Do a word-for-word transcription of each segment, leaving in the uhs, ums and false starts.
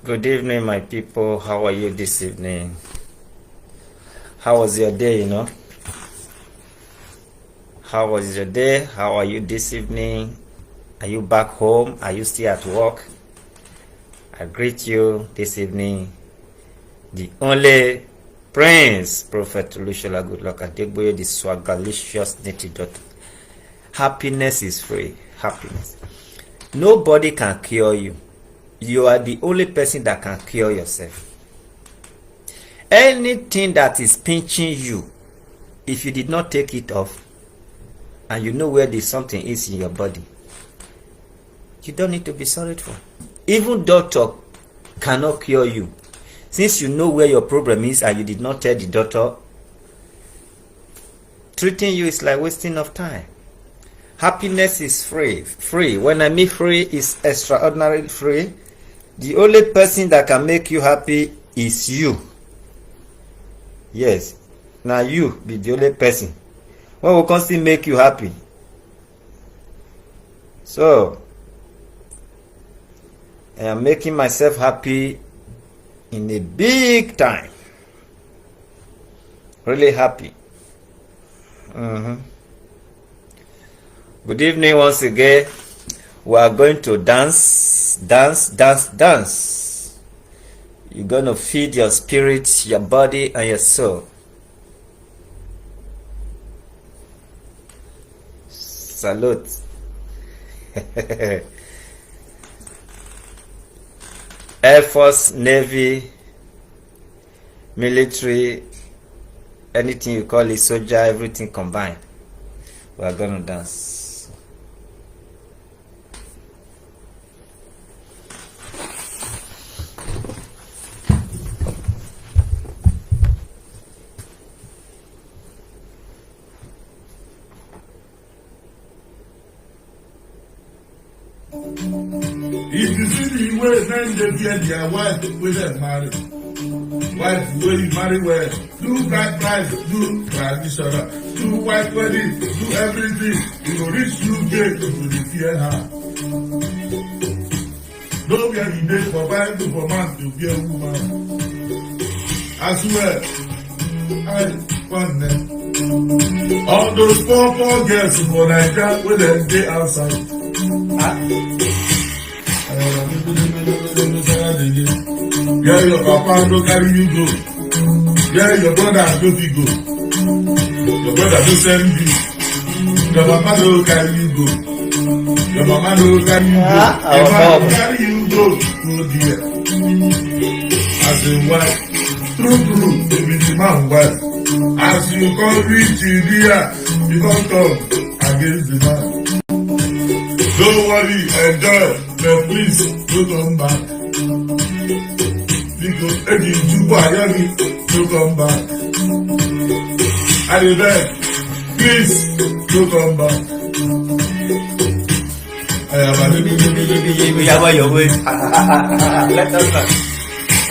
Good evening, my people. How are you this evening? How was your day, you know? How was your day? How are you this evening? Are you back home? Are you still at work? I greet you this evening. The only Prince, Prophet Olusola Goodluck Adegboye, the swagalicious native doctor. Happiness is free. Happiness. Nobody can cure you. You are the only person that can cure yourself. Anything that is pinching you, if you did not take it off, and you know where the something is in your body, you don't need to be sorry for. Even doctor cannot cure you. Since you know where your problem is and you did not tell the doctor, treating you is like wasting of time. Happiness is free. Free. When I mean free, is extraordinarily free. The only person that can make you happy is you. Yes, now you be the only person. When will come still make you happy? So, I am making myself happy in a big time. Really happy. Mhm. Good evening once again. We are going to dance, dance, dance, dance. You're going to feed your spirit, your body, and your soul. Salute. Air Force, Navy, military, anything you call it, soldier, everything combined. We are gonna dance. If you see the way men dey fear their wife wey dem marry, wife wey you marry well, do bright price, do traditional, do white wedding, do everything, you go reach U K, you go dey fear her. No where e dey for Bible for man to fear woman. I swear, I one name. All those poor, poor girls for Naija wey dem dey outside. Ah. Where your papa no carry you go, where your brother no fit go, your brother no send you, your papa no carry you go, your mama no carry you go, Ah, your our mama no mom. carry you go, go there. As a wife, true, true, you be the man wife. As you come reach India, you come talk against the man. Don't worry, enjoy, but please, no come back. Because Eddie Juba Yagi, no come back. I dey beg, please, no come back. I am a Yaba your way. Let us start.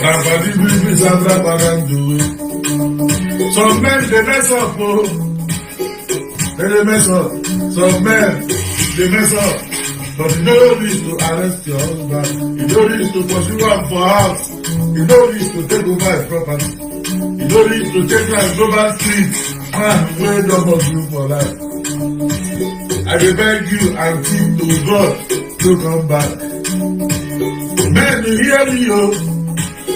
Rapadi Bibi Sandra Pagan do it. Some men dey mess up, oh. They dey mess up. Some men dey mess up. But you no need to arrest your husband. You no need to pursue am for house. You no need to take over his property. You no need to take am go back street. Man wey don hurt you for life. I dey beg you, auntie, to God, to come back. Men, hear me, oh.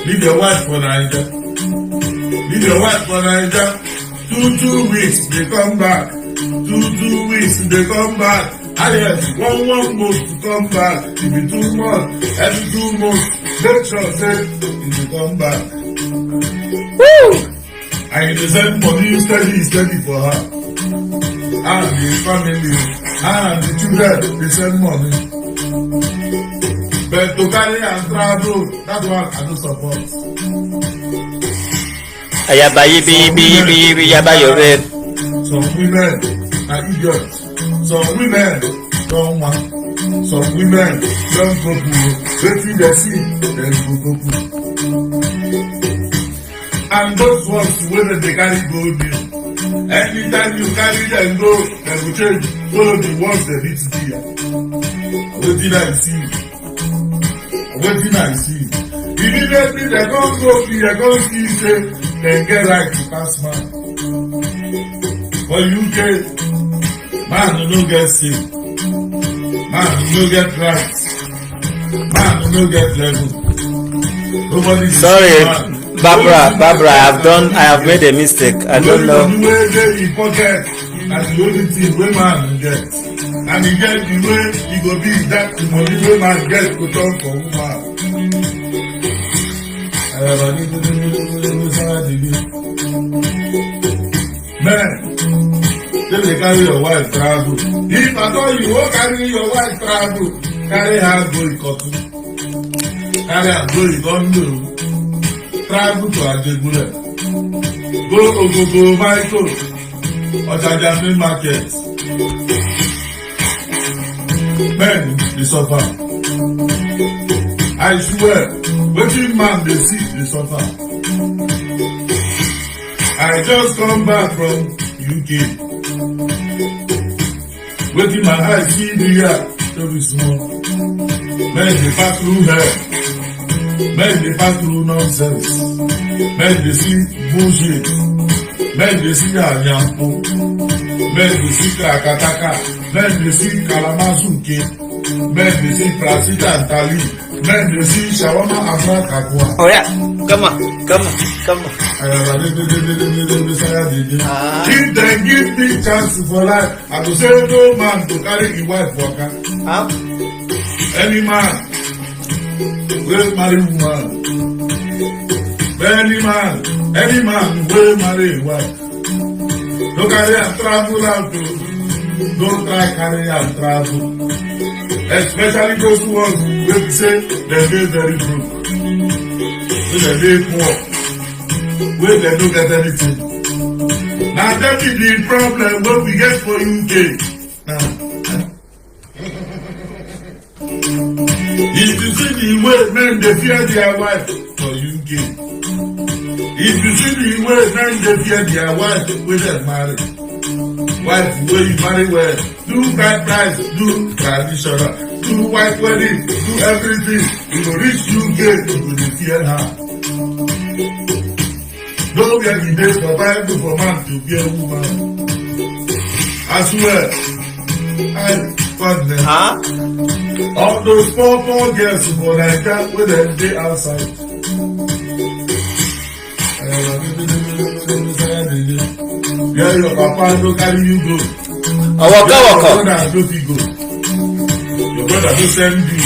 Leave your wife for Naija. Leave your wife for Naija. Two, two weeks, they come back. Two, two weeks, they come back. Ah, yes, one, one month to come back. If you two months, every two months, make sure say you dey come back. Woo! And you dey send money steady, steady for her. And the family, and the children, dey send money. But to carry and travel, that one I no support. Ayaba yibi yibi yibi yibi yaba your way. Some women are idiots. Some women don't want. Some women don't go through. Wetin dem see, dem go go through. And those ones wey dem dey carry go there, anytime you carry dem go, dem go change. Follow the ones dem meet there. Wetin I see? Wetin I see? Immediately dem come go be dem come see say dem get right to pass man. For U K, man no get say, man no get right, man no get level. Nobody dey Sorry, see man. Barbara, Barbara, I have done, I have made a mistake. I don't know. Money wey dey im pocket na the only thing wey man get. And e get the way e go be that the money wey man get go turn for woman. Men, no dey carry your wife travel. If at all you wan carry your wife travel, carry her go Ikotun. Carry am go Igondo. Travel to Ajegunle. Go Ogogo Michael. Ojaja main market. Men dey suffer. I swear, wetin man dey see dey suffer. I just come back from U K. Wetin my eye see dey here no be small. Men dey pass through hell. Men dey pass through nonsense. Men dey see bullshit. Men dey see anyampo. Men dey see krakataka. Men dey see kalamazuke. Men dey see prasita and tali. Men dey see shawarma and black aqua. Oh yeah, come on, come on, come on. Ayaba dey dey dey dey dey dey dey Messiah dey dey. Ah. If dem give me chance for life, I go say no man go carry im wife waka. Huh? Any man wey marry woman, any man, any man wey marry im wife, no carry am travel out o. No try carry am travel. Especially those ones wey be say dem dey very broke, wey dem dey poor, wey dem no get anything. Na dem be the problem wey we get for U K. Now, if you see the way men dey fear their wife for U K, if you see the way men dey fear their wife wey dem marry, wife wey you marry well, do bride price, do traditional, do white wedding, do everything, you go reach U K, you go dey fear her. No where e dey for Bible for man to bear woman. I swear. I fuck them. Huh? All those poor, poor girls for Naija wey dem dey outside. Where your papa no carry you go. Ọwọ́ kọ́ wọ́kọ̀. Your brother no fit go. Your brother no send you.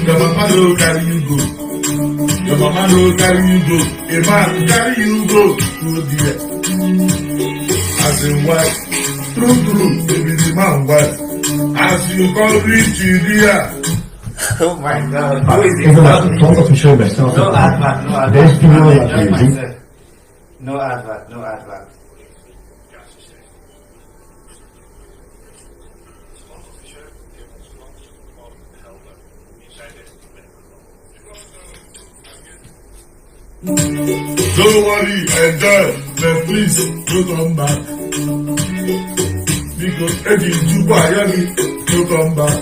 Your papa no carry you go. Your mama no carry you go. A man carry you go. Go there. As a wife, true, true, you be the man wife. As you come reach you there. Oh my God. Who is this? Don't official myself. No advert, no advert. There's people I like enjoy you. Myself. No advert, no advert. Don't worry, enjoy, but please don't come back. Because Eddie Chuba Yagi don't come back.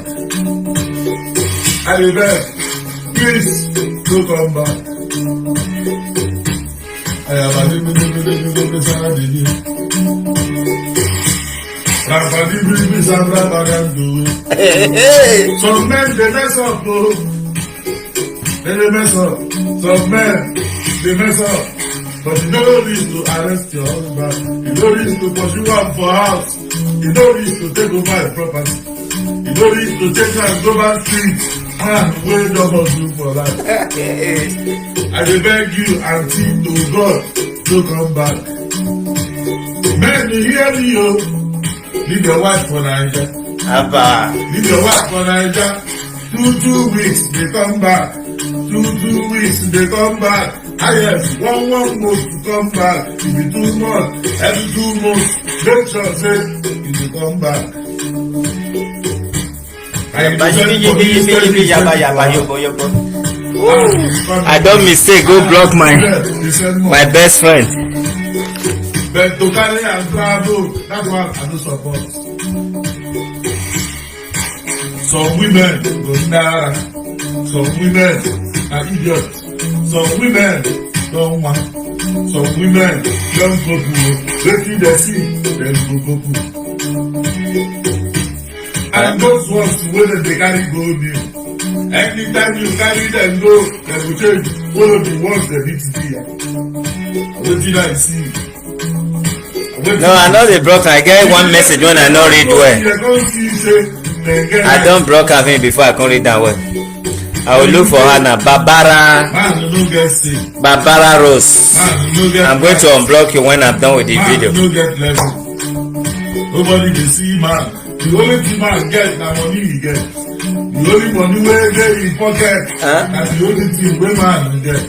I beg, please don't come back. I am a little bit sad. Rapadi bring me some rapagando. Some men they mess up, oh. They dey mess up. Some men they mess up. But you no need to arrest your husband. You no need to pursue am for house. You no need to take over a property. You no need to take am go back street. Man wey don hustle for life. I dey beg you, aunty, to God, to come back. Men, you hear me, oh. Leave your wife for Naija. Abba. Leave your wife for Naija. Two, two weeks, they come back. Two, two weeks, they come back. Ah, yes, one, one month to come back. If you two months, every two months, make sure say you dey come back. Yaba, yibi, yibi, yibi, yibi, yaba, yaba, yobo, yobo. I don mistake, go block my, my best friend. But to carry and travel, that one I no support. Some women go nara, some women are idiots. Some women don want, some women don go do wetin dem see dem go go do. And those ones wey dem dey carry go new, anytime you carry dem go, dem go change, follow the ones dem meet there. Wetin I see. No, I no dey broke. I get one message when I no read well. I don broke am finish before I come read am well. I will look for her now. Barbara, Barbara Rose. I'm going to unblock you when I'm done with the video. Nobody dey see man. The only thing man get na money he get. The only money wey dey him pocket na the only thing wey man get.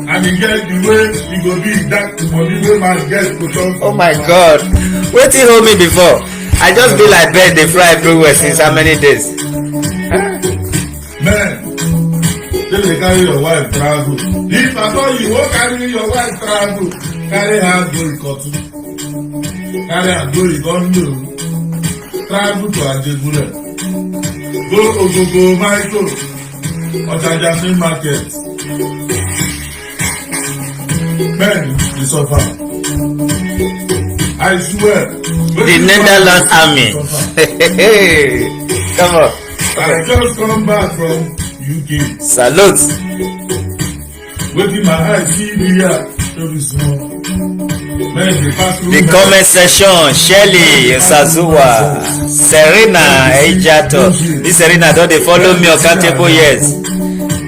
And he get the way he go be that money wey man get go come. Oh my God. Wetin hold me before? I just be like bird dey fly everywhere since how many days? Man, dem dey carry your wife travel. If at all you wan carry your wife travel, carry her go Ikotun. Carry am go Igonu. Travel to Ajegunle. Go Ogogo Michael. Ojaja main market. Men dey suffer. I swear. The Netherlands army. Come on. I just come back from U K. Salute. Wetin my eye see be here, no be small. Men dey pass through. The comment section, Shelly Nsazuwa, Serena Ejato. This Serena don dey follow me uncountable years.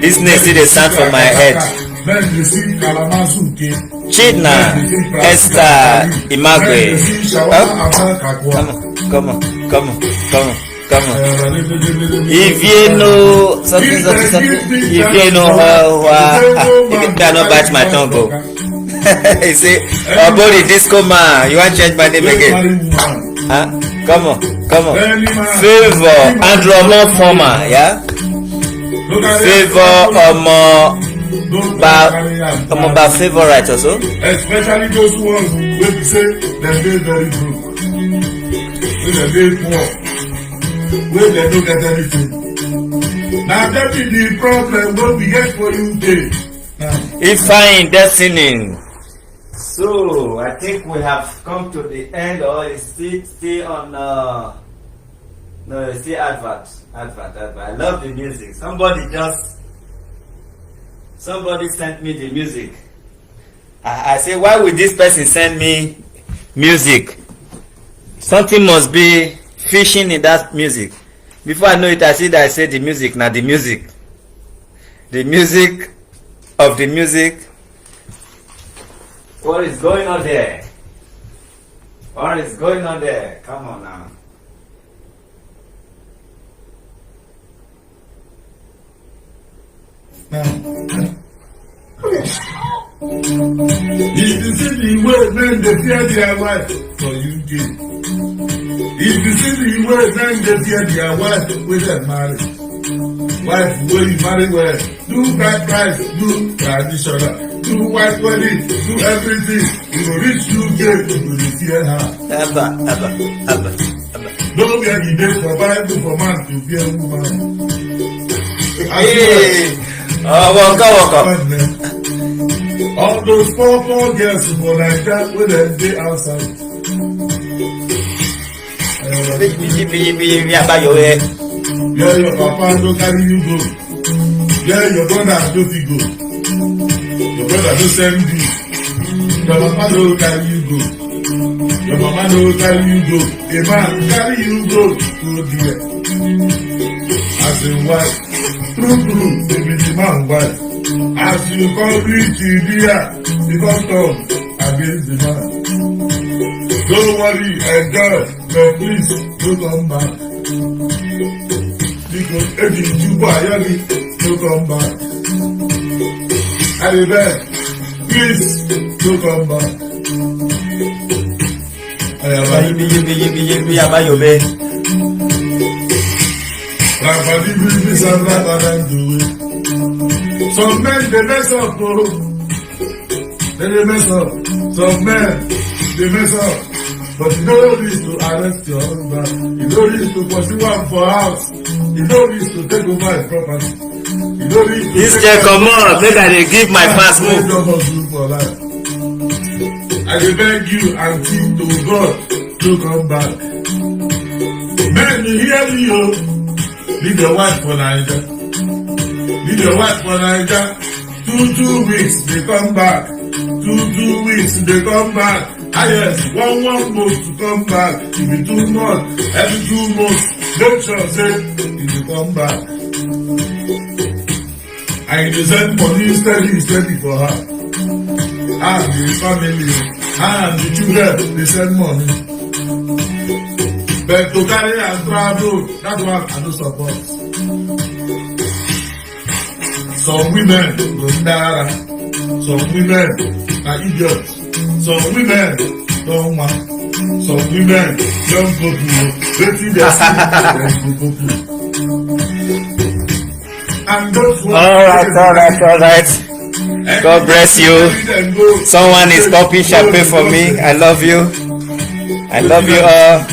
This name still dey sound for my head. Men dey see Kalamazoo K. Chidna Esther Imagwe. Come on, come on, come on, come on, come on. If you know something, something, something, if you know how, uh, if you cannot bite my tongue, go. He say, "Oh, body disco man, you want change my name again?" Huh? Come on, come on. Favor, Andrew Omo former, yeah? Favor, Omo, ba, Omo ba favorite also. Especially those ones wey be say dem dey very broke, wey dem dey poor, wey dem no get anything. Na that be the problem wey we get for U K. If fine destiny. So I think we have come to the end, or is it still on? Uh, no, it's still advert, advert, advert. I love the music. Somebody just, somebody sent me the music. I, I say, why would this person send me music? Something must be fishing in that music. Before I know it, I see that I say the music, na the music. The music of the music. What is going on there? What is going on there? Come on now. If you see the way men dey fear their wife for U K, if you see the way men dey fear their wife wey dem marry, wife wey you marry well, do bride price, do traditional, do white wedding, do everything. You go reach U K, you go dey fear her. Ever, ever, ever, ever. No where e dey for Bible for man to fear woman. Hey, uh, waka, waka. All those poor, poor girls for Naija wey dem dey outside. Yibi, yibi, yibi, yibi, abayo, eh. Where your papa no carry you go. Where your brother no fit go. Your brother no send you. Your papa no carry you go. Your mama no carry you go. A man carry you go. Go there. As a wife, true, true, they be the man wife. As you come reach the there, you come turn against the man. Don't worry, enjoy, but please, no come back. Because if you do quietly, no come back. I dey beg, please, no come back. Ayaba, yibi, yibi, yibi, yibi, abayobe. Rapadi, bibi, sandra, badan, do it. Some men, they mess up, oh. They dey mess up. Some men, they mess up. But you no reach to arrest your husband. You no reach to pursue am for house. You no reach to take over his property. This girl comot, make I dey give my pass move. I dey beg you, auntie, to God, to come back. Men, you hear me, oh. Leave your wife for Naija. Leave your wife for Naija. Two, two weeks, they come back. Two, two weeks, they come back. Ah, yes, one, one month to come back. If you two months, every two months, make sure say you dey come back. And you dey send money steady, steady for her. And the family, and the children, they send money. But to carry and travel, that one I no support. Some women go ndara, some women na idiot, some women don wan, some women don go through wetin dem see dem go go through. And those ones All right, all right, all right. God bless you. Someone is popping champagne for me. I love you. I love you all.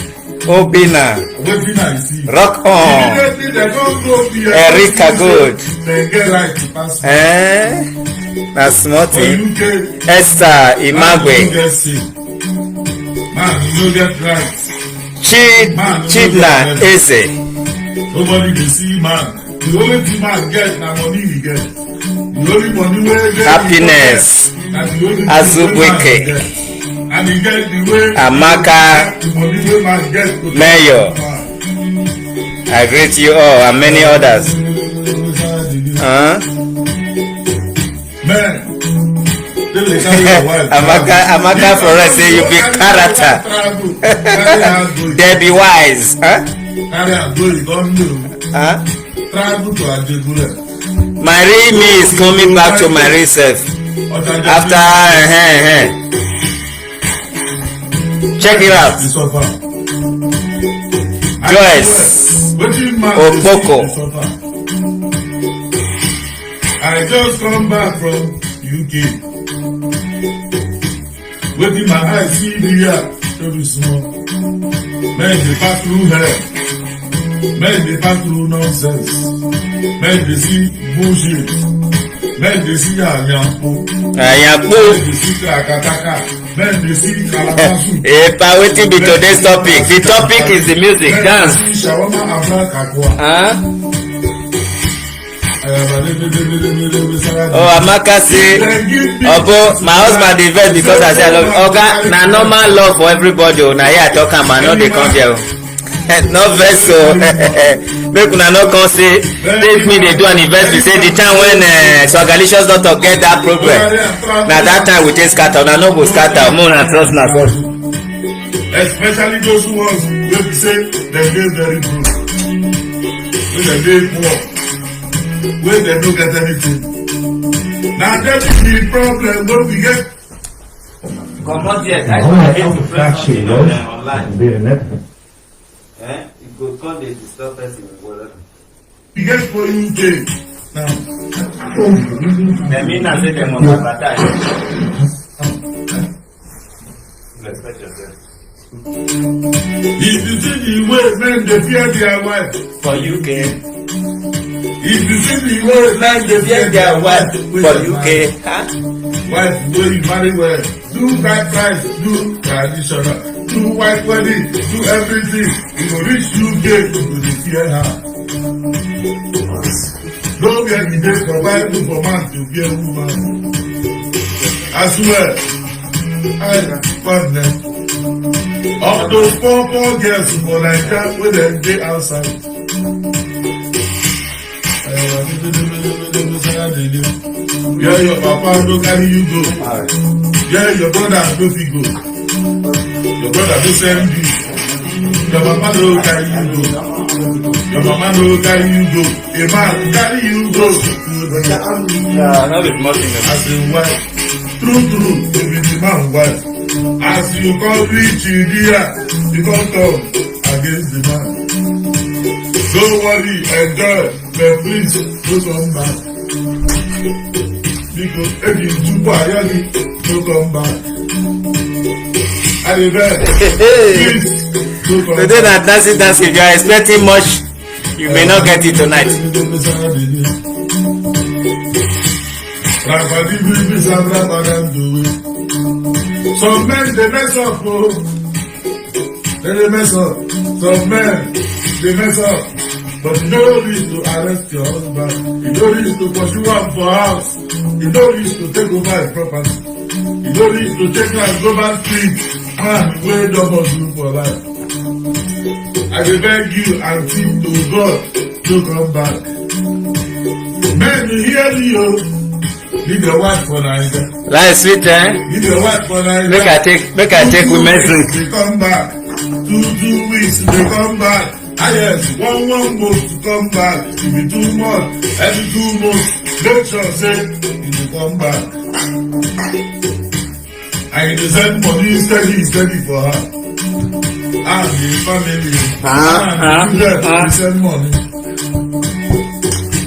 Obina, wetin I see. Rock On, Immediately dem don go P S S Erika Good, dem get right to pass me. Eh? Na small For thing. U K, Esther you Imagwe, no get say. Man, you no get right. Chid, Chidna Eze, Nobody dey see man. The only thing man get na money he get. The only money wey dey Happiness, na the only thing Azubuike, wey man get. And he get the way Amaka, the money wey man get to Mayor. I greet you all and many others. Huh? Man, they dey carry your wife. Amaka, Amaka Florence say you be character. Travel. Carry her go. Debbie Wise, huh? Carry her go. You don know. Huh? Travel to Ajegunle. My real me is coming back to my real self after. Eh, eh, eh. Check it out. Dey suffer. Joyce Wetin man Okpoko. Dey suffer. I just come back from U K. Wetin my eye see be here, no be small. Men dey pass through hell. Men dey pass through nonsense. Men dey see bullshit. Men dey see ayampo. Ayakpo. Men dey see kakataka. Men dey see kalabasu. Epa, wetin be today's topic? The topic is the music, Men dance. Dey see shawarma and black aqua. Huh? Ayaba, lebe, lebe, lebe, lebe, Sarah. Oh, Amaka say, Obo, my husband dey vex because I say I love. Oga, na normal love for everybody. Oh, na here I talk am, I no dey come there. Oh. No vex, so make una no come say take me dey do anniversary. Say the time when uh, Swagalicious doctor get that problem, na that time we take scatter. Una no go scatter. Mo na trust na God. Especially those ones wey be say dem dey very broke, wey dem dey poor, wey dem no get anything. Na dem be the problem wey we get. Comot here, I don't hate to press something on online. Be a net. Eh? You go come dey disturb person with whatever. We get for U K now. Dem mean na say dem must advertise. Respect yourself. If you see the way men dey fear their wife, For U K. If you see the way men dey fear their wife, For U K. Huh? Wife wey you marry well, do bride price, do traditional, do white wedding, do everything. You go reach U K, you go dey fear her. No where you dey for Bible for man to fear woman. I swear, I partner. All those poor poor girls for Naija wey dem dey outside. Where your papa no carry you go? Where your brother no fit go? Your brother no send you. Your papa no carry you go. Your mama no carry you go. A man carry you go. Yeah, no be small thing. As a wife, true true, you be the man wife. As you come reach India, you come talk against the man. Don't worry, enjoy, but please don't come back. Because if you do quietly, don't come back. I dey beg, please don't come Today back. Na dancing, dancing. If you are expecting much, you may not get it tonight. Rabadi Bibi Sabra Badam do it. Some men they mess up, oh. They dey mess up. Some men they mess up. But you no reach to arrest your husband. You no reach to pursue am for house. You no reach to take over his property. You no reach to take am go back street. Man wey don hustle for life. I dey beg you and plead to God to come back. Men, you hear me, oh. Leave your wife for Naija. Life sweet, eh? Leave your wife for Naija. Make I take, make I take women's drink. They come back. Two, two weeks, they come back. Ah, yes, one, one month to come back. If you too much, every two months, make sure say you dey come back. And you dey send money steady, steady for her. And the family, Ah, and ah, the children, ah. Dey send money.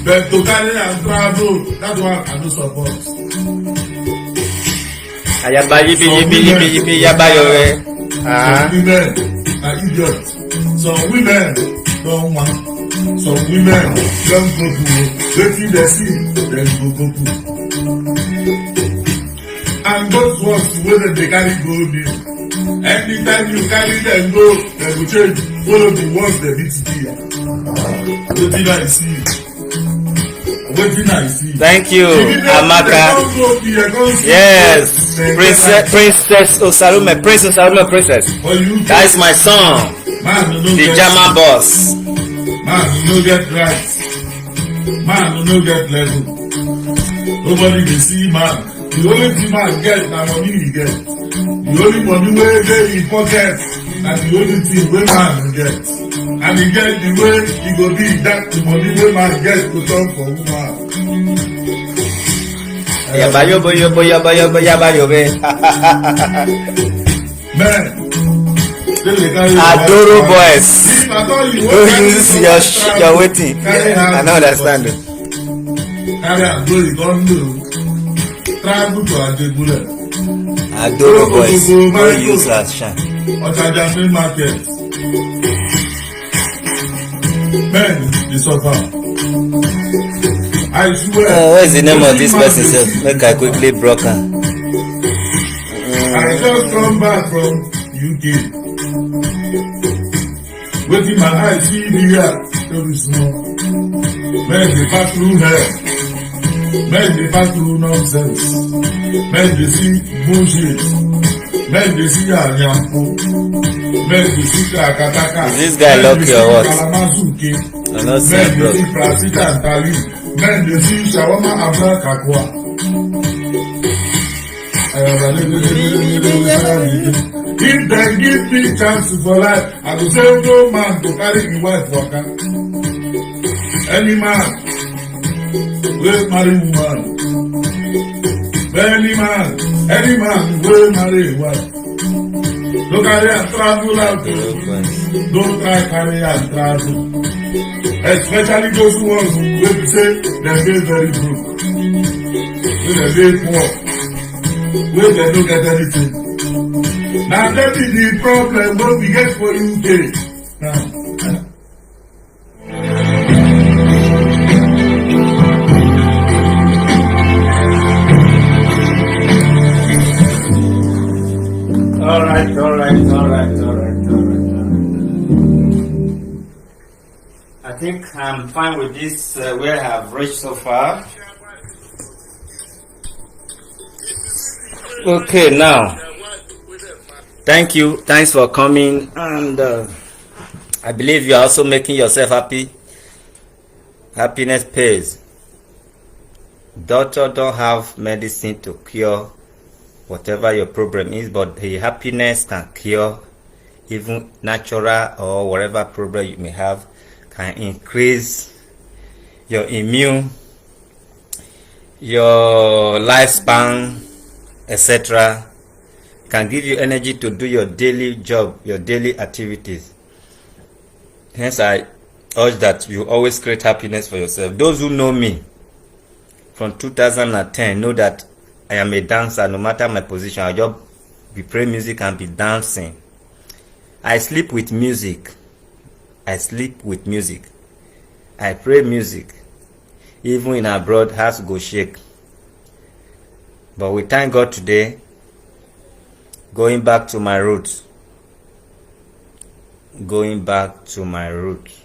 But to carry and travel, that one I no support. Ayaba yibi, yibi, yibi, yibi, yaba yore. Ah. Some women are idiots. Some women don't want. Some women don't go to wetin they see, then go go to. And those ones wey dem dey carry go there, anytime you carry them go, they go change. Follow the ones they beat there. Wetin I see. Wetin I see. Thank you, Amaka. Yes, Princess, Princess Osarume, Princess Osarume, Princess. That's my son, the German boss. Man, you no get right. Man, you no get level. Nobody dey see man. The only thing man get na money he get. The only money wey dey him pocket na the only thing wey man get. And he get the way he go be that the money wey man get go turn for woman. Yaba yobo yobo yaba yobo yaba yobe. Man. Adoro boys. Go use your sh- your wetin. I no understand. Carry am go Igondo. Travel to Ajegunle. Adoro boys. Go use as shan. Ojaja main market. Men dey suffer. I swear. Uh, what is the name of this person sef? Make I quickly broke am. I just come back from U K. Wetin my eye see be here, no be small. Men dey pass through hell. Men dey pass through nonsense. Men dey see bullshit. Men dey see anyampo. Men dey see kakataka. Is this guy lucky or what? Kalamazuke. I no see. Men dey see Prasita and Tali. Men dey see shawarma and black aqua. If dem give me chance for life, I go say no man go carry him wife waka. Any man wey marry woman, any man, any man wey marry him wife, no carry am travel out o. No try carry am travel. Especially those ones wey be say dem dey very broke, wey dem dey poor, wey dem no get anything. Na that be the problem wey we get for U K now. All right, all right, all right, all right, all right, all right. I think I'm fine with this, uh, where I've reached so far. Okay, now, thank you. Thanks for coming. And, uh, I believe you are also making yourself happy. Happiness pays. Doctor don't have medicine to cure whatever your problem is, but the happiness can cure even natural or whatever problem you may have, can increase your immune, your lifespan, et cetera. Can give you energy to do your daily job, your daily activities. Hence, I urge that you always create happiness for yourself. Those who know me from two thousand and ten know that I am a dancer, no matter my position. I just be playing music and be dancing. I sleep with music. I sleep with music. I play music. Even in abroad, house go shake. But we thank God today. Going back to my roots. Going back to my roots.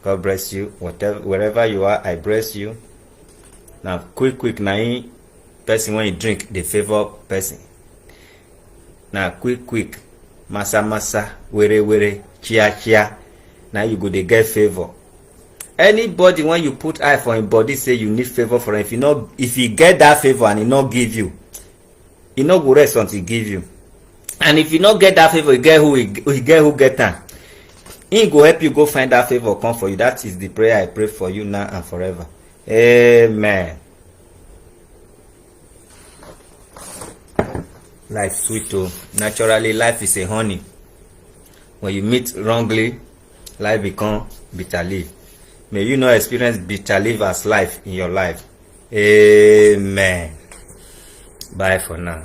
God bless you. Whatever, wherever you are, I bless you. Now, quick, quick, now, person when you drink, they favor person. Now, quick, quick, massa, massa, were, were, chia, chia. Now you go, they get favor. Anybody when you put eye for him body, say you need favor for him. If you know, if he get that favor and he not give you, he no go rest until he give you. And if you no get that favor, he get who he, he get who get am. He go help you go find that favor come for you. That is the prayer I pray for you now and forever. Amen. Life sweet, oh. Naturally, life is a honey. When you meet wrongly, life become bitter leaf. May you not experience bitter leaf as life in your life. Amen. Bye for now.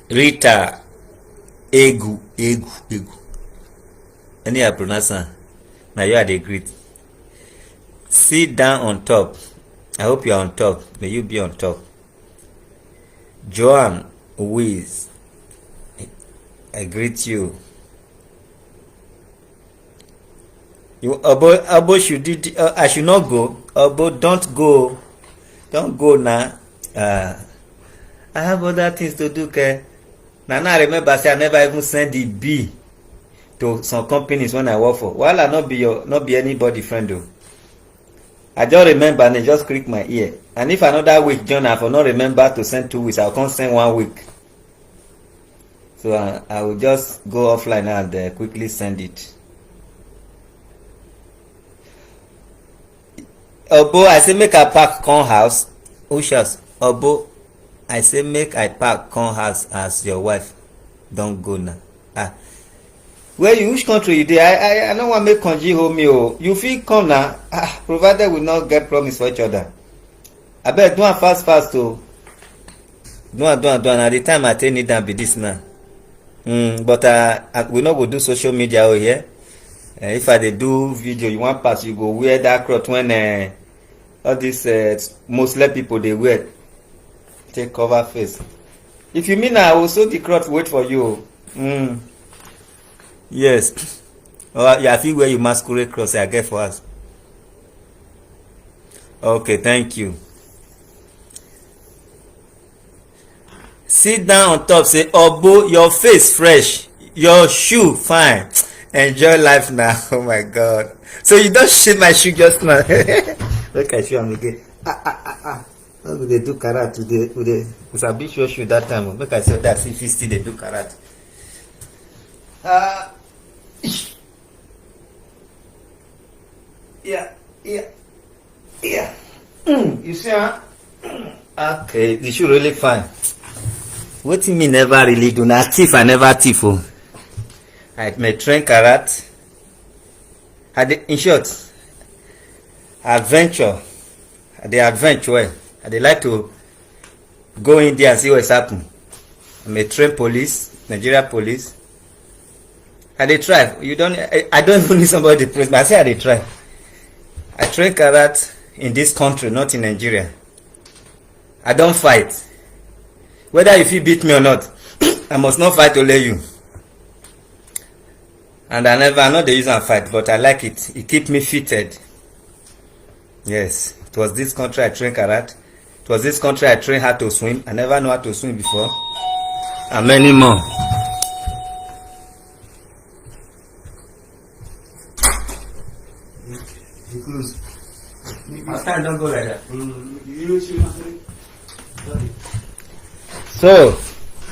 Rita Egu, Egu, Egu. Any I pronounce am, na you I dey greet. Sit down on top. I hope you are on top. May you be on top. Joan Wiz, I greet you. You, Obo, Obo should did, uh, I should not go. Obo, don't go. Don't go now. Uh, I have other things to do, ke. Now, now I remember say I never even send the B to some companies when I work for. Well, I not be your, not be anybody friend though. I just remember and it just click my ear. And if another week join, I for not remember to send two weeks, I'll come send one week. So I, I will just go offline and uh, quickly send it. Obo, I say make I pack come house. Ushers, Obo, I say make I pack come house as your wife don go now. Ah, where you, which country you dey? I, I, I no wan make Konji hold me o. You fit come na, ah, provided we no get promise for each other. Abeg, do am fast fast o. Do am, do am, do am. Na the time I take need am be this now. Mm, but uh, uh, we no go do social media o here. Uh, if I dey do video, you wan pass, you go wear that cloth when uh, all these uh, Muslim people dey wear, take cover face. If you mean, I will sew the cloth, wait for you. Mm. Yes. Oh, yeah, I feel where you masquerade cross I get for us. Okay, thank you. Sit down on top, say, "Obo, your face fresh, your shoe fine. Enjoy life now." Oh my God. So you don't shit my shoe just now. Make I show am again. Ah, ah, ah, ah. No, we dey do karat today. We dey, we sabi show shoe that time. Oh. Make I say that if you still dey do karat. Ah, yeah, yeah, yeah. Mm, you see, huh? Okay, the shoe really fine. Wetin me never really do na thief, I never thief o. I may train karat. I dey, in short, adventure. I dey adventure well. I dey like to go in there and see what's happen. I'm a trained police, Nigeria police. I dey try. You don't. I, I don't even need somebody to praise me. I say I dey try. I train karat in this country, not in Nigeria. I don't fight. Whether you fit beat me or not, I must not fight only you. And I never, I know they use and fight, but I like it. It keep me fitted. Yes, it was this country I train karat. It was this country I train how to swim. I never know how to swim before. And many more. Because my time don't go like that. Mm, you know, she must. So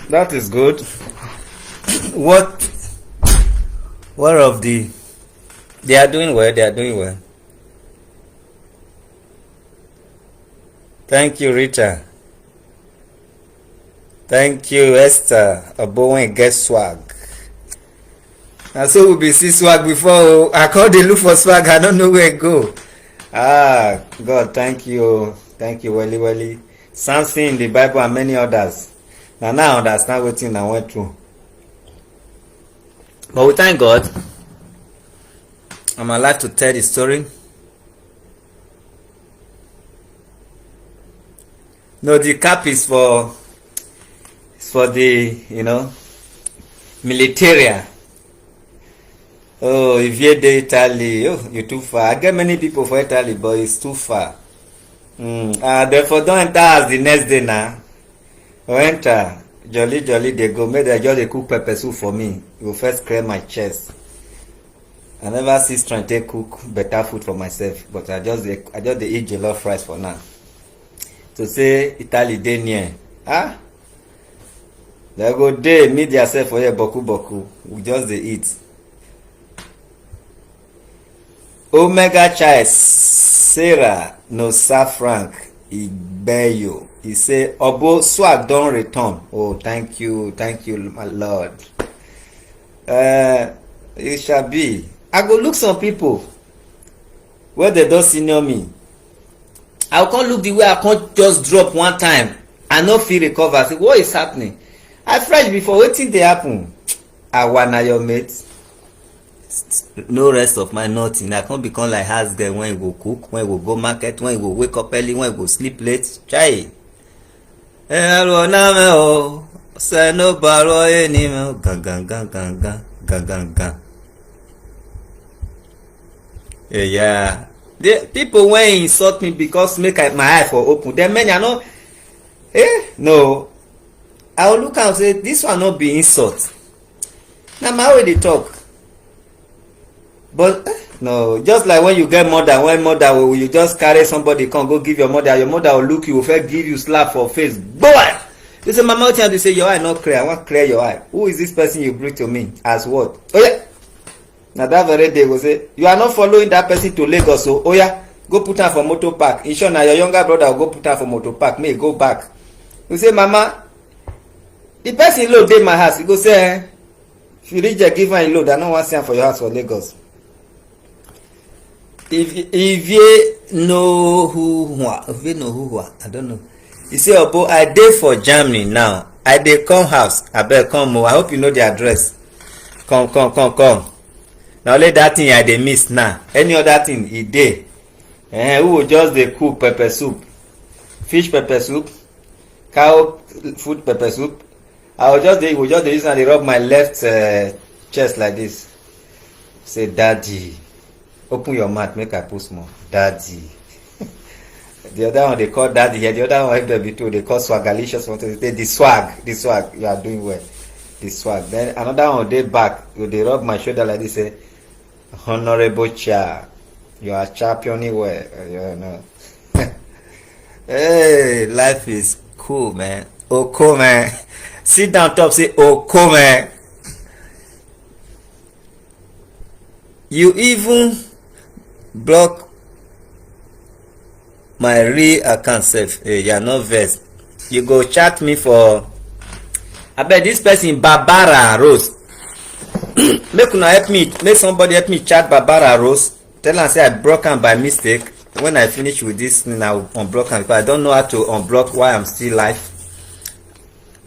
that is good. What? What of the? They are doing well. They are doing well. Thank you, Rita. Thank you, Esther. Obowen get swag. Na so we be see swag before o. I come dey look for swag, I no know where e go. Ah, God, thank you o. Thank you, Welly Welly. Samson in the Bible and many others. Na now I understand wetin I went through. But we thank God. I'm alive to tell the story. No, the cap is for, is for the, you know, militaria. Oh, if you dey Italy, oh, you too far. I get many people for Italy, but it's too far. Mm. Uh, therefore, don't enter as the next day now. Enter, jolly, jolly, they go. Make they just dey cook pepper soup for me. You first clear my chest. I never see strength take cook better food for myself, but I just dey, I just dey eat jollof rice for now. To say Italy dey near, ah, they go dey meet theirself for here, boku boku. We just dey eat. Omega Child Sarah Nosa Frank Igbeyo, he say, "Obo, swag don return." Oh, thank you, thank you, my Lord. Uh, it shall be. I go look some people where they don't senior me. I go come look the way I can't just drop one time. I no feel recover. I say, "What is happening?" I fresh before. Wetin dey happen? Awa na your mate. No rest of my nothing. I can't become like house girl when you go cook, when you go go market, when you go wake up early, when you go sleep late. Chai. Ẹ̀rọ náà mẹ́ o, ṣe ló bá rọ ẹni mẹ́ o, gangan, gangan, gangan, gangan. Yeah, yeah. The people when insult me because make I, my eye for open. Then many I know, eh, no. I will look and say, "This one not be insult." Now my way they talk. But eh, no, just like when you get mother, when mother will you just carry somebody come go give your mother, your mother will look you, will first give you slap for face. Boy! You say, "Mama, what you say? Your eye not clear. I want clear your eye. Who is this person you bring to me? As what?" Oh yeah. Now that very day go say, "You are not following that person to Lagos, so oh yeah, go put her for motor park." In short, now your younger brother will go put her for motor park. May go back. You say, "Mama, the person load dey my house." He go say, eh, "If you reach there, give am load. I no wan see am for your house for Lagos." If if you know who who are, if you know who who are, I don't know. He say, "Obo, I dey for Germany now. I dey come house. Abeg come o. I hope you know the address. Come, come, come, come." Now only that thing I dey miss now. Any other thing e dey. Eh, who will just dey cook pepper soup, fish pepper soup, cow food pepper soup. I will just dey, will just dey use and dey rub my left uh, chest like this. Say, "Daddy, open your mouth, make I put small. Daddy." The other one they call daddy here. The other one, if they be two, they call swagalicious. What is it? The swag, the swag. You are doing well. The swag. Then another one they back. They rub my shoulder like this. Say, "Honorable chair, you are championing well." Uh, you know. Hey, life is cool, man. Oko, man. Sit down top, say, "Oko, man." You even block my real account sef. Hey, you are not vex. You go chat me for, abeg, this person, Barbara Rose. Make una help me. Make somebody help me chat Barbara Rose. Tell am say I block am by mistake. When I finish with this thing, I will unblock am because I don't know how to unblock while I'm still live.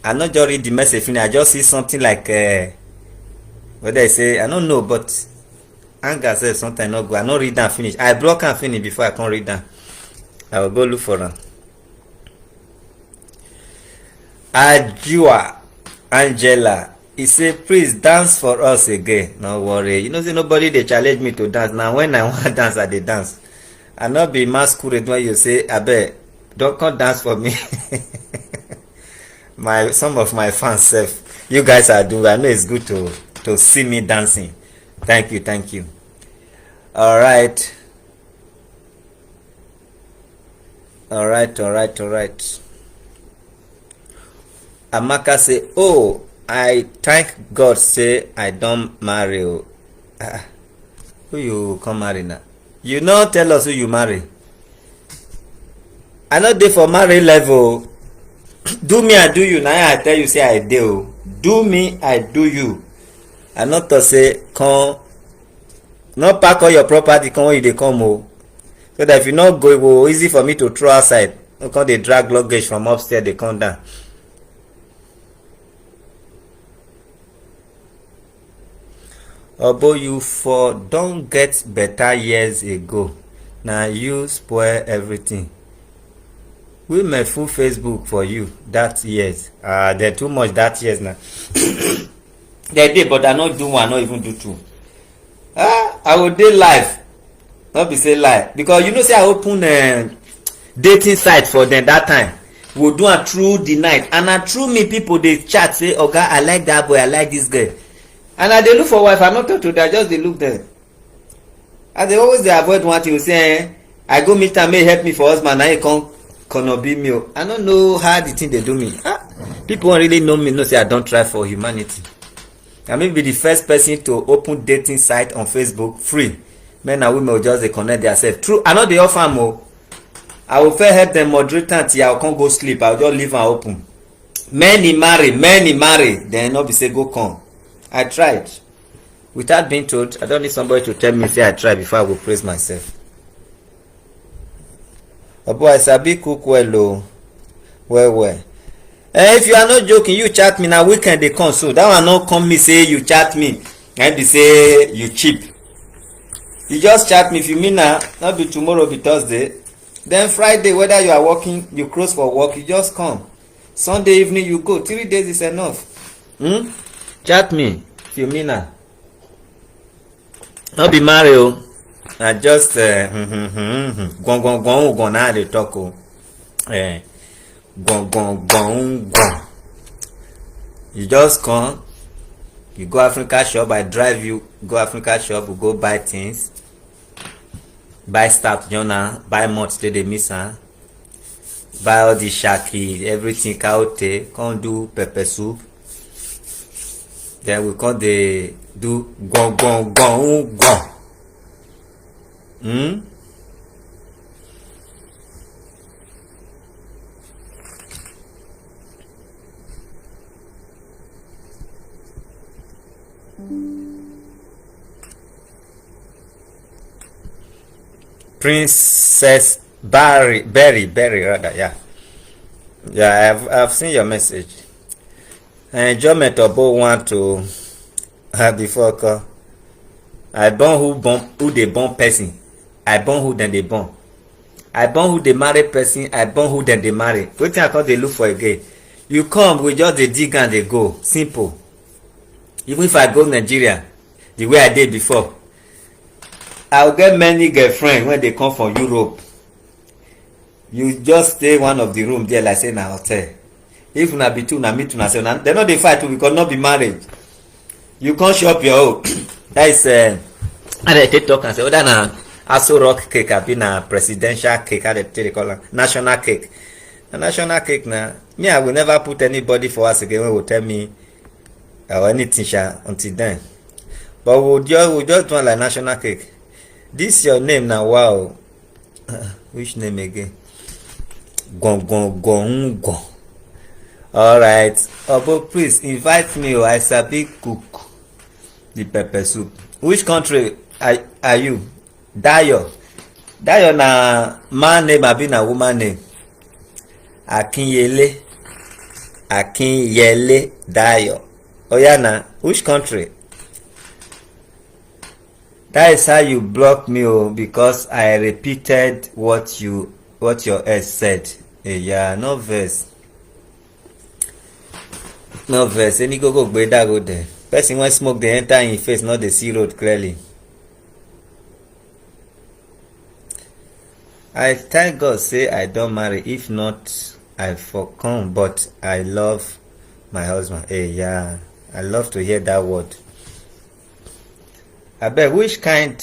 I not just read the message finish. I just see something like uh, what they say. I don't know, but anger says sometimes not go. I not read and finish. I block and finish before I can read them. I will go look for them. Ajua Angela, he say, "Please dance for us again." No worry. You know, say nobody they challenge me to dance. Now when I want dance, I dey dance. I not be masquerade when you say, "Abeg, don't come dance for me." My some of my fans sef, you guys are doing. I know it's good to to see me dancing. Thank you, thank you. All right. All right, all right, all right. Amaka say, "Oh, I thank God say I don't marry." Oh. Ah, who you come marry now? You no tell us who you marry. I no dey for marry level. Do me, I do you. Now I tell you say I do. Do me, I do you. I no talk say come, no pack all your property come when you dey come o. So that if you no go, it go easy for me to throw outside. No come dey drag luggage from upstairs dey come down. Obo, you for don get better years ago. Na you spoil everything. Women full Facebook for you that years. Ah, dem too much that years na. Dem dey, but I no do one, no even do two. Ah, I go dey live. No be say lie, because you know say I open um, dating site for them that time. We do am through the night, and na through me people dey chat say, "Oga, I like that boy, I like this girl," and I dey look for wife. I no talk to them, I just dey look them. I dey always dey avoid one thing. You say, eh, I go meet am, may help me for husband, na he come corner be me o. I no know how the thing dey do me. Ah, people wey really know me know say I don try for humanity. I may be the first person to open dating site on Facebook free. Men and women will just dey connect themselves. True, I no dey offer am o. I will first help them moderate am till I come go sleep. I will just leave am open. Many marry, many marry. Then no be say go come. I tried. Without being told, I don't need somebody to tell me say I tried before I go praise myself. Obo, I sabi cook well o, well well. Eh, if you are not joking, you chat me na weekend dey come, so that one no come me say you chat me. I be say you cheap. You just chat me, if you mean na, not be tomorrow, be Thursday. Then Friday, whether you are working, you close for work, you just come. Sunday evening, you go. Three days is enough. Hmm? Chat me, if you mean na. No be marry o. Na just uh, gon gon gon gon na I dey talk o. Eh, gon gon gon gon. You just come, you go Africa shop, I drive you go Africa shop, we go buy things, buy stout join am, buy malt take dey mix am, buy all the shaki, everything, cow tail, come do pepper soup. Then we come dey do gon gon gon gon. Hmm? Princess Barry, Berry, Berry rather, yeah. Yeah, I've, I've seen your message. Enjoyment Obo want to uh, before call. I born who born who dey born person. I born who dem dey born. I born who dey marry person. I born who dem dey marry. Wetin I come dey look for again? You come, we just dey dig and dey go. Simple. Even if I go Nigeria, the way I dey before, I go get many girlfriend when they come from Europe. You just stay one of the room there like say na hotel. If una be two, na meet una sef. Una, dem no dey fight o, because no be marriage. You come chop your own. That is uh, how dem take talk am say whether na Aso Rock cake abi na presidential cake, how dem take dey call am, national cake. Na national cake na. Me, I will never put anybody for house again wey go tell me or anything sha until then. But we just we just do am like national cake. This your name na wow. Uh, which name again? Gon gon gon gon. All right, Obo, please invite me o. I sabi cook the pepper soup. Which country are, are you? Dayo. Dayo na man name abi na woman name? Akinyele. Akinyele Dayo. Oya na, which country? That is how you block me o, because I repeated what you what your ex said. Eh, yeah, no verse. No verse. Any go go gbe that road there. Person when smoke dey enter in face, not dey see road clearly. I thank God say I don marry. If not, I for come, but I love my husband. Hey, yeah, I love to hear that word. Abeg, which kind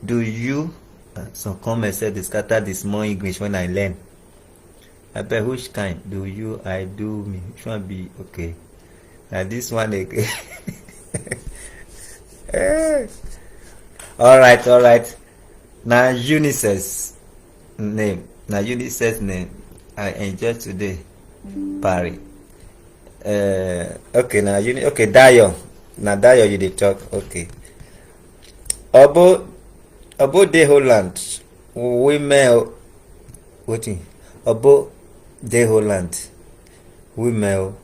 do you? Uh, some comments say they scatter the small English when I learn. Abeg, which kind do you? I do me. Which one be okay? Now this one again. Eh. All right, all right. Now Eunice's name. Now Eunice's name. I enjoy today. Parry. Uh, okay, now you okay, Dayo. Na Dayo you dey talk. Okay. Obo, Obo dey Holland. Women, wetin? Obo dey Holland. Women o.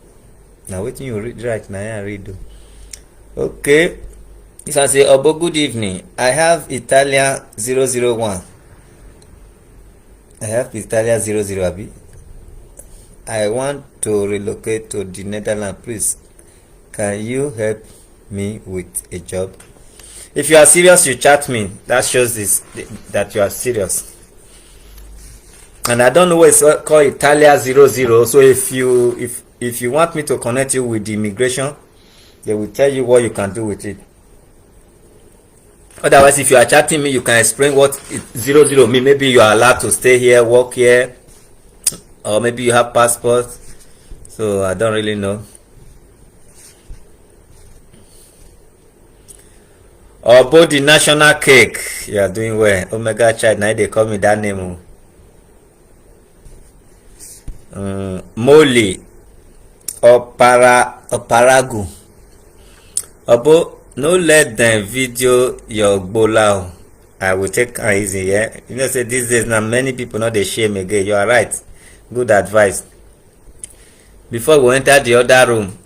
Na wetin you read right na I read o. Okay. This one say, "Obo, good evening. I have Italian zero zero one. I have Italian zero zero, abi? I want to relocate to the Netherlands. Please, can you help me with a job?" If you are serious, you chat me. That shows this, that you are serious. And I don't know what it's called, Italia zero zero. So if you, if if you want me to connect you with the immigration, they will tell you what you can do with it. Otherwise, if you are chatting me, you can explain what it, zero zero mean. Maybe you are allowed to stay here, work here, or maybe you have passport. So I don't really know. Obo the national cake. You are doing well. Omega child, now they call me that name o. Um, Molly Opara Oparagu. Obo, no let them video your gbola o. I will take am easy, yeah. You know say these days now many people no dey shame again. You are right. Good advice. Before we enter the other room,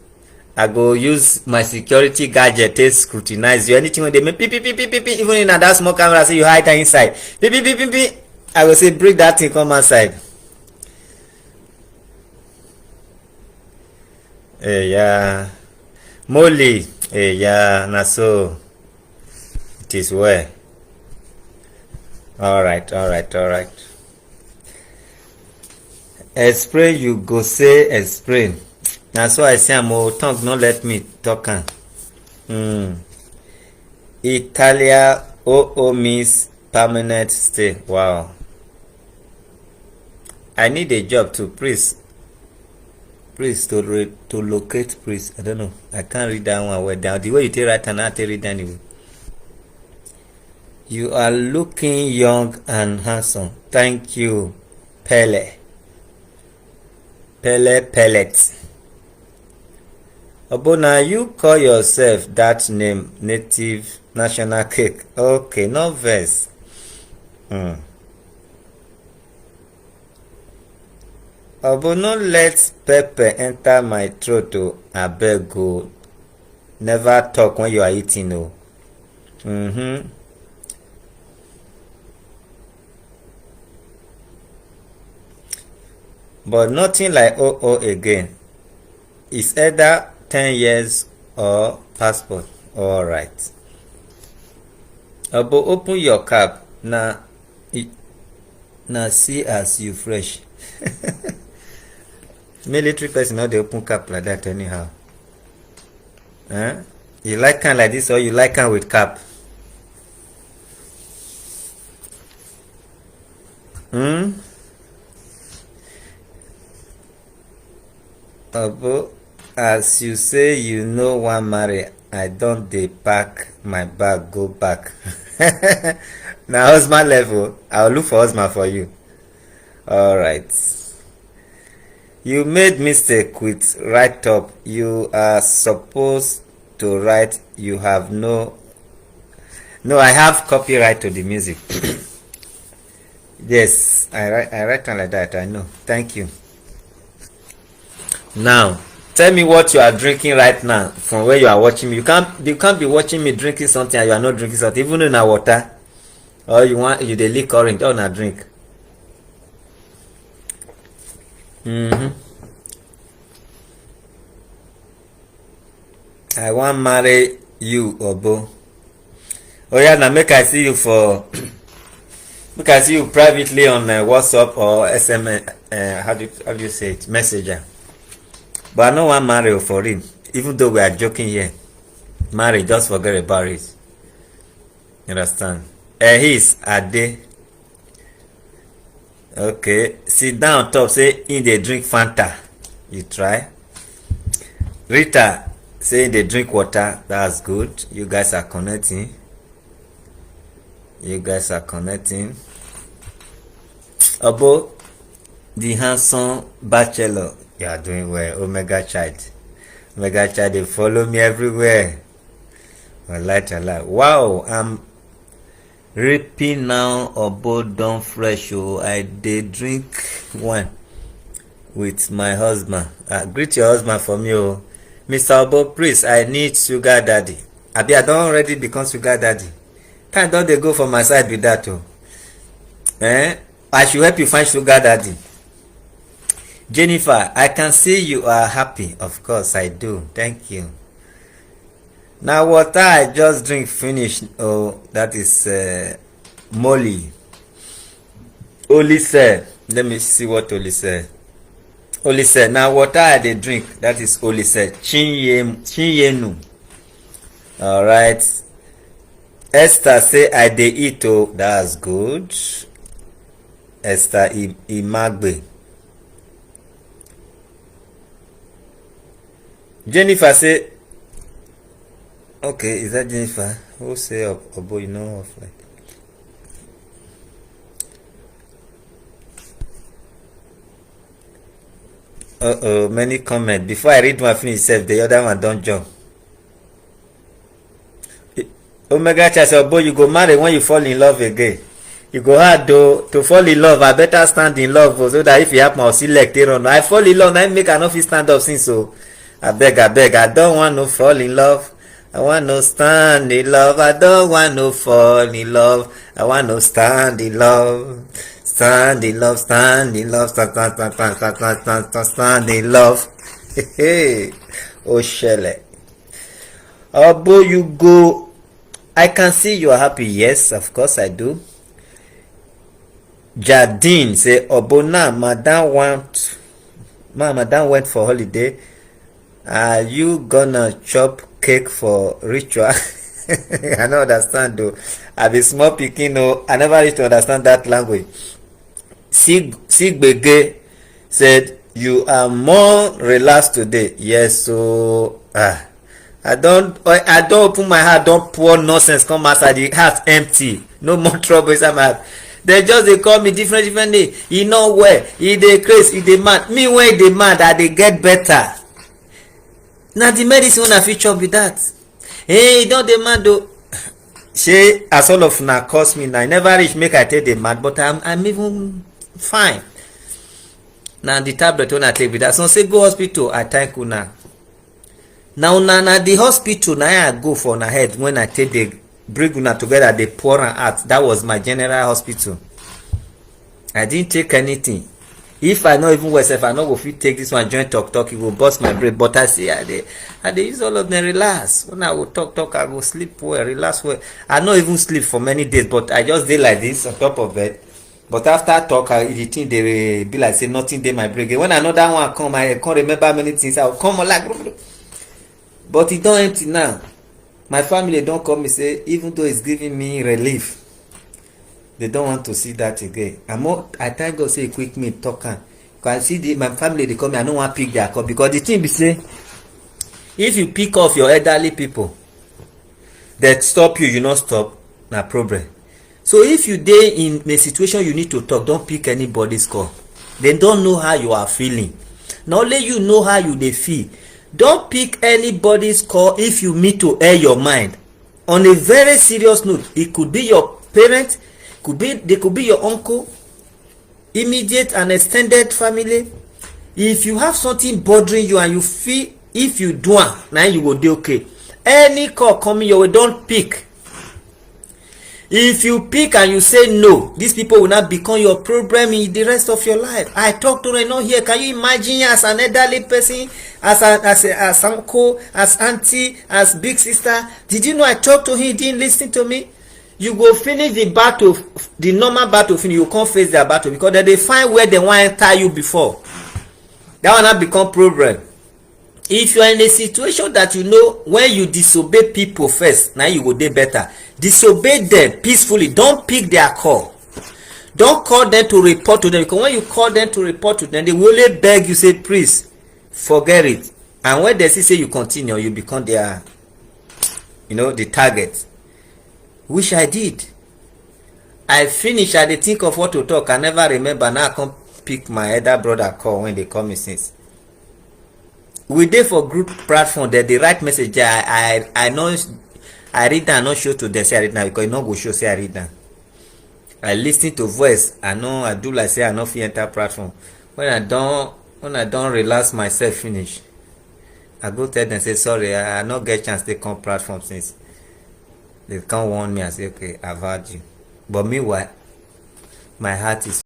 I go use my security gadget take scrutinize you. Anything wey dey make pi pi pi pi pi pi, even in that small camera, say you hide am inside. Pi pi pi pi pi. I go say, "Bring that thing come outside." Eh, yeah. Molly, eh, yeah, na so. It is well. All right, all right, all right. Explain, you go say explain. Na so I see am o, tongue no let me talk am. Hmm. Italia O O means permanent stay. Wow. I need a job too, please. Please, to re- to locate, please. I don't know. I can't read that one well down. The way you take write and I take read anyway. You are looking young and handsome. Thank you, Pele. Pele Pellet. Obo, na you call yourself that name, native national cake. Okay, no vex. Hmm. Obo, no let pepper enter my throat o, abeg o. Never talk when you are eating o. Mm-hmm. But nothing like O O again. It's either ten years or passport. All right. Obo, open your cap. Na, na see as you fresh. Military person no dey open cap like that anyhow. Eh? You like am like this or you like am with cap? Hmm? Obo, as you say you no wan marry, I don dey pack my bag go back. Na husband level, I will look for husband for you. All right. You made mistake with write up. You are supposed to write, you have no. No, I have copyright to the music. Yes, I write, I write am like that. I know. Thank you. Now, tell me what you are drinking right now from where you are watching me. You can't, you can't be watching me drinking something and you are not drinking something, even though na water. Or you want, you dey lick orange, or na drink. Mm-hmm. I wan marry you, Obo. Oh yeah, now make I see you for make I see you privately on uh, WhatsApp or S M S. Uh, how do you, how do you say it? Messenger. But I no wan marry you for real. Even though we are joking here, marry, just forget about it. You understand? Eh, he's Ade. Okay, sit down top say he dey drink Fanta. You try. Rita say he dey drink water. That's good. You guys are connecting. You guys are connecting. Obo, the handsome bachelor. You are doing well. Omega child. Omega child, they follow me everywhere. Alright, alright. Wow, I'm reaping now. Obo don fresh o. I dey drink wine with my husband. Ah, greet your husband for me o. Mister Obo, please, I need sugar daddy. Abi I don already become sugar daddy? Time don dey go for my side be that o. Eh? I should help you find sugar daddy. Jennifer, I can see you are happy. Of course I do. Thank you. Na water I just drink finish. Oh, that is uh, Molly. Olise, let me see what Olise. Olise, na water I dey drink. That is Olise Chinye- Chinyenu. All right. Esther say I dey eat o. That's good. Esther I- Imagbe. Jennifer say, okay, is that Jennifer? Who say Ob- Obo, you know, offline? Uh oh, many comments. Before I read one finish, sef, the other one don jump. Omega Child say, Obo, you go marry when you fall in love again. You go hard though to fall in love. I better stand in love o, so that if e happen, I'll see leg take run. I fall in love, na im make I no fit stand up since o. Abeg, abeg, I don't want no fall in love. I want no stand in love. I don't want no fall in love. I want no stand in love. Stand in love, stand in love, stand, stand, stand, stand, stand, stand, stand, stand in love. Hey, oh, shele. Obo, you go. I can see you are happy. Yes, of course I do. Jardine say, Obo, now madam want, ma madam went for holiday. Are you gonna chop cake for ritual? I no understand though. I be small pikin o. I never reach to understand that language. Sig- Sigbege said, you are more relaxed today. Yes, so ah, I don't, I, I don't open my heart, don't pour nonsense come outside. The heart empty. No more trouble inside my heart. They just dey call me different, different name. E no well. E dey craze. E dey mad. Me when e dey mad, I dey get better. Na the medicine wey I fit chop be that. Hey, e don dey mad o. Shey as all of una curse me na, I never reach make I take dey mad, but I'm, I'm even fine. Na the tablet wey I take be that. Some say go hospital, I thank una. Na una, na the hospital na I go for una head when I take dey bring una together, dey pour am out. That was my general hospital. I didn't take anything. If I no even well sef, I no go fit take this one join talk talk. E go burst my brain. But I say I dey, I dey use all of them relax. When I go talk talk, I go sleep well, relax well. I no even sleep for many days, but I just dey like this on top of bed. But after talk, I, the thing dey be like say nothing dey my brain again. When another one come, I come remember many things. I go come on like, but e don empty now. My family don call me say, even though it's giving me relief, they don't want to see that again. I'm more, I thank God say e quick me talk am. Cause I see the, my family dey call me, I no wan pick their call, because the thing be say, if you pick off your elderly people, they stop you, you no stop, na problem. So if you dey in a situation you need to talk, don't pick anybody's call. They don't know how you are feeling. Na only you know how you dey feel. Don't pick anybody's call if you need to air your mind. On a very serious note, it could be your parent, could be, they could be your uncle, immediate and extended family. If you have something bothering you and you feel if you do am, na you go dey okay. Any call coming your way, don't pick. If you pick and you say no, these people will not become your problem in the rest of your life. I talk to them, not here. Can you imagine as an elderly person, as a, as a, as uncle, as auntie, as big sister? Did you know I talked to him? He didn't listen to me. You go finish the battle, the normal battle finish, you come face their battle because they dey find where they wan enter you before. That one na become problem. If you are in a situation that you know when you disobey people first, now you go dey better. Disobey them peacefully. Don't pick their call. Don't call them to report to them, because when you call them to report to them, they will only beg you, say, please forget it. And when they see say you continue, you become their, you know, the target. Which I did. I finish, I dey think of what to talk. I never remember. Now I come pick my elder brother call when they call me since. We dey for group platform, they dey write message. I, I, I know I read am, I no show to dem say I read am because e no go show say I read am. I listen to voice, I no, I do like say I no fit enter platform. When I don, when I don relax myself finish, I go tell dem say sorry, I, I no get chance take come platform since. Dem come warn me, I say okay, I've heard you. But meanwhile, my heart is